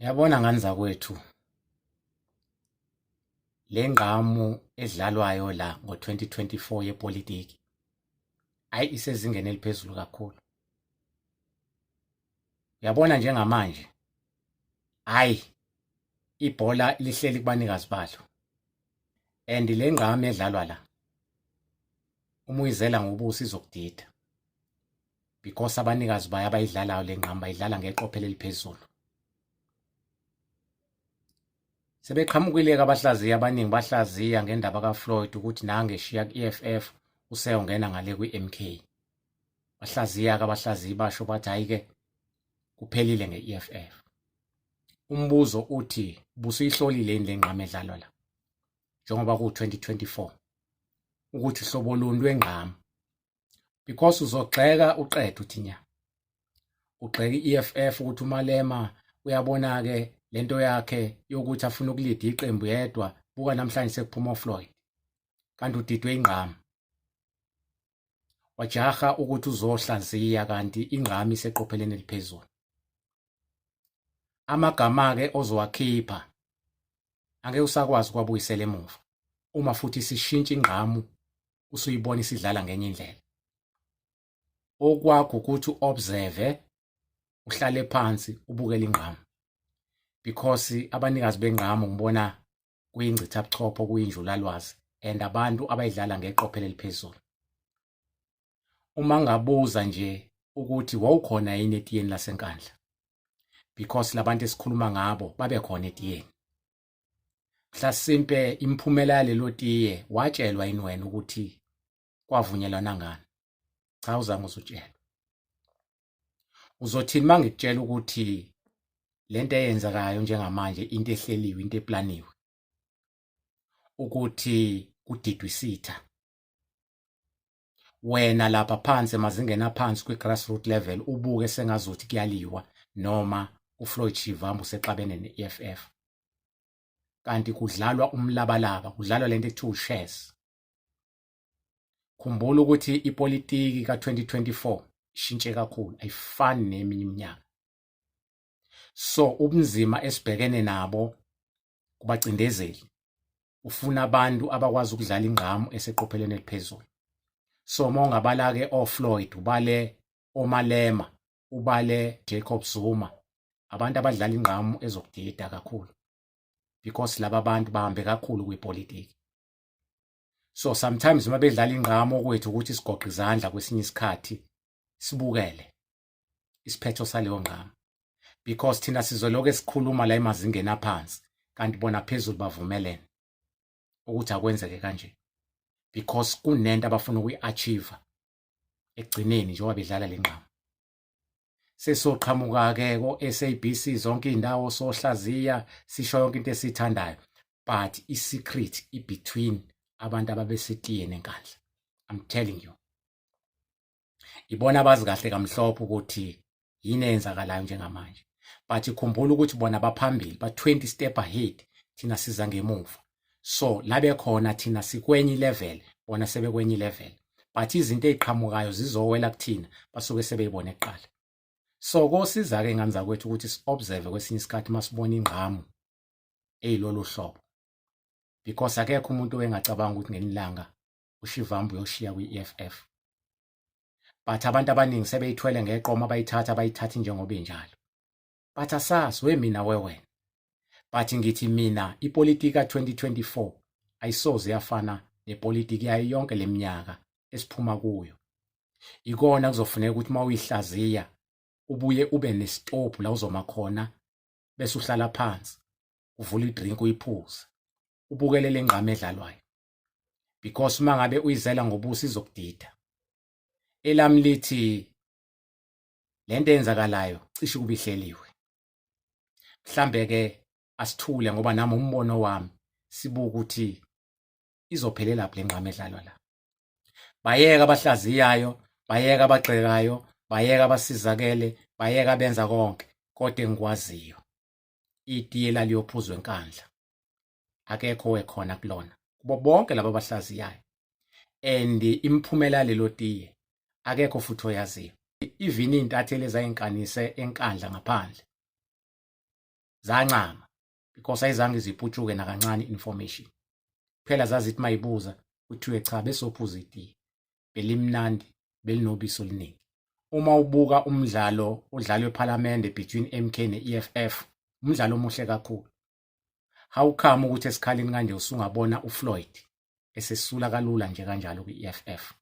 Yabona ngane zakwethu, le ngqamu edlalwayo la ngo-2024 yepolitiki, ayi isezingeni eliphezulu kakhulu. Uyabona njengamanje, hayi ibhola lihleli kubanikazi balo. And le ngqamu edlalwa la, uma uyizela ngobuso izokudida. Because abanikazi bayo abayidlalayo le ngqamu bayidlala ngeqophelo eliphezulu. Sebeqhamukile-ke abahlaziyi abaningi bahlaziya ngendaba kaFloyd ukuthi nange eshiya ku-EFF useyongena ngale kwi-MK. Bahlaziya-ke abahlaziyi basho bathi hhayi-ke kuphelile nge-EFF. Umbuzo uthi ubusuyihlolile yini le ngqamu edlalwa la njengoba kuwu-2024 ukuthi hlobo luni lwengqamu because uzogxeka uqede uthi nya ugxeka i-EFF ukuthi uMalema uyabona-ke lento yakhe yokuthi afuna ukulida iqembu yedwa buka namhlanje sekuphuma uFloyd kanti udidwe ingqamu wajaha ukuthi uzohlaziya kanti ingqamu iseqopheleni eliphezulu. Amagama-ke ozowakhipha angeke usakwazi ukwabuyisela emuva uma futhi sishintsha ingqamu usuyibona isidlala ngenye indlela. Okwakho ukuthi u-observe uhlale phansi ubukele ingqamu because abanikazi bengqamu ngibona kuyingcithabuchopho kuyinjulalwazi and abantu abayidlala ngeqophelo eliphezulu. Uma ngabuza nje ukuthi wawukhona yini etiyeni laseNkandla because labantu esikhuluma ngabo babekhona etiyeni. Mhlasimpe imiphumela yalelo tiye watshelwa yini wena ukuthi kwavunyelwana ngani? Cha uzange uzutshelwe. Uzothini uma ngikutshela ukuthi lento eyenzekayo njengamanje into ehleliwe, into eplaniwe ukuthi kudidwe isitha wena lapha phansi emazingeni aphansi kwi-grassroot level ubuke sengazuthi kuyaliwa noma uFloyd Shivambu usexabene ne-EFF kanti kudlalwa umlabalaba kudlalwa lento ekuthiwa uchess. Khumbula ukuthi ipolitiki ka-2024 ishintshe kakhulu ayifani neminye iminyaka. So ubunzima esibhekene nabo kubacindezeli ufuna abantu abakwazi ukudlala ingqamu eseqophelweni eliphezulu. So uma ungabala-ke oFloyd, ubale oMalema, ubale Jacob Zuma, abantu abadlala ingqamu ezokudida kakhulu because laba bantu bahambe kakhulu kwipolitiki. So sometimes uma bedlala ingqamu okwethu ukuthi sigoqe izandla kwesinye isikhathi sibukele isiphetho saleyo ngqamu because thina sizoloke sikhuluma la emazingeni aphansi kanti bona phezulu bavumelene ukuthi akwenzeke kanje because kunento abafuna ukuyi-achieve ekugcineni njengoba bedlala le ngqamu. Sesoqhamuka-ke ko-SABC zonke iy'ndawo sohlaziya sisho yonke into esiyithandayo but i-secret i-between abantu ababesetiyeni eNkandla. I'm telling you. Ibona abazi kahle kamhlophe ukuthi yini eyenzakalayo njengamanje but khumbula ukuthi bona baphambili ba-20 step ahead thina siza ngemuva so labe khona thina sikwenye level bona sebekwenye level but izinto eziqhamukayo zizowela kuthina basuke sebeyibone kuqala. So kosiza-ke ngane zakwethu ukuthi si-observe kwesinye isikhathi uma sibona ingqamu eyilolu hlobo because akekho umuntu owengacabanga ukuthi ngelinye ilanga uShivambu uyoshiya kwi-EFF but abantu abaningi sebeyithwele ngeqoma bayithatha bayithatha njengoba injalo but asazi we mina we wena but ngithi mina ipolitiki ka-2024 ayisoze yafana nepolitiki yayo yonke leminyaka esiphuma kuyo. Ikona kuzofuneka ukuthi uma uyihlaziya ubuye ube nesitophu la uzoma khona bese uhlala phansi uvule idrink uyiphuze ubukele le ngqamu edlalwayo because uma ngabe uyizela ngobuso izokudida. Elami lithi lento eyenzakalayo cishe ukuba ihleliwe. Mhlambe ke asithule ngoba nami umbono wami sibuka ukuthi izophelela phi lenqama edlalwa la. Bayeka abahlaziyayo, bayeka abagxekayo, bayeka abasizakele, bayeka abenza konke kodwa engikwaziyo itiye laliyophuzwa eNkandla akekho wekhona kulona kubo bonke laba abahlaziyayo and imiphumela yalelo tiye akekho futhi oyaziyo even iy'ntatheli ezayinkanise eNkandla ngaphandle. Zancama because ayizange iziputshuke nakancane information. Phela zazithi mayibuza kuthiwe cha, besophuza itiye, belimnandi, belinobisi oluningi. Uma ubuka umdlalo odlalwe ePhalamende between MK ne-EFF, umdlalo omuhle kakhulu. How come ukuthi esikhaleni kanje usungabona uFloyd esesula kalula nje kanjalo kwi-EFF?